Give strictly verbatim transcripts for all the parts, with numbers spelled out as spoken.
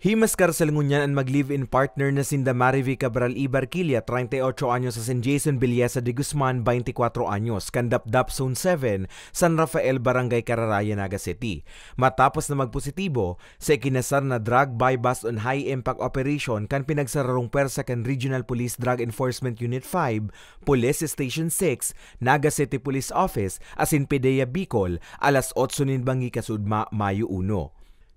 Himas karsel ngunyan an mag-live-in partner na sinda Marivi Cabral y Barquilla, treinta y ocho anyos, asin Jason Villesa de Guzman, veinticuatro anyos, kan Dapdap Zone seven, San Rafael, Barangay Cararaya, Naga City. Matapos na magpositibo sa ikinasar na drug buy-bust on high-impact operation kan pinagsararong pwersa kan Regional Police Drug Enforcement Unit five, Police Station six, Naga City Police Office, asin PDEA Bicol, alas otso nin banggi kasudma, Mayo uno.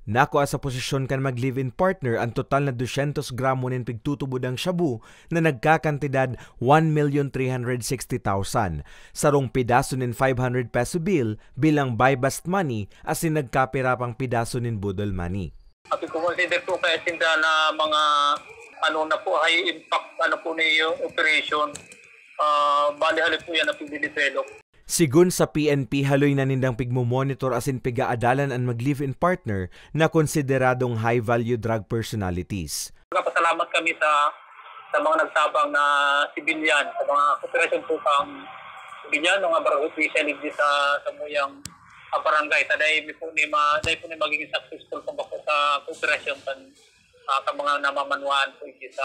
Nakua sa posesyon kan mag-live-in partner an total na dosyentos gramo nin pigtutubodang shabu na nagkakantidad one million three hundred sixty thousand, sarong pedaso nin five hundred peso bill bilang buy-bust money asin nagkapira pang pedaso nin boodle money. Sabi ko, consider po kaya sinda na mga ano na po, high impact ano po niyo operation. Ah, bali hali po yan na pinidevelop. Sigon sa P N P, haloy na nindang pigmomonitor asin pigaadalan an mag-live-in partner na konsideradong high-value drug personalities. Nagpapasalamat kami sa sa mga nagtabang na sibilyan, sa mga kooperasyon po kang sibilyan, mga barangay official di sa samuyang ah, barangay. Ta dai mi po ni ma, dai po ni magiging successful kung bako sa kooperasyon kan ah, kan mga namamanwaan po di sa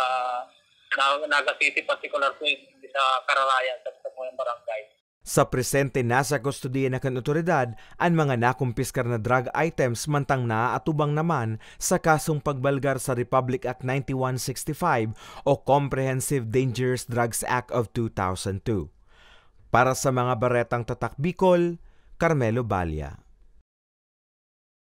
na, Naga City, partikular po di sa Cararaya, sa samuyang barangay. Sa presente, nasa kustodiya na kan otoridad an mga nakumpiskar na drug items, mantang naaatubang naman sa kasong pagbalgar sa Republic Act ninety-one sixty-five o Comprehensive Dangerous Drugs Act of two thousand two. Para sa mga Baretang Tatak Bicol, Carmelo Balla.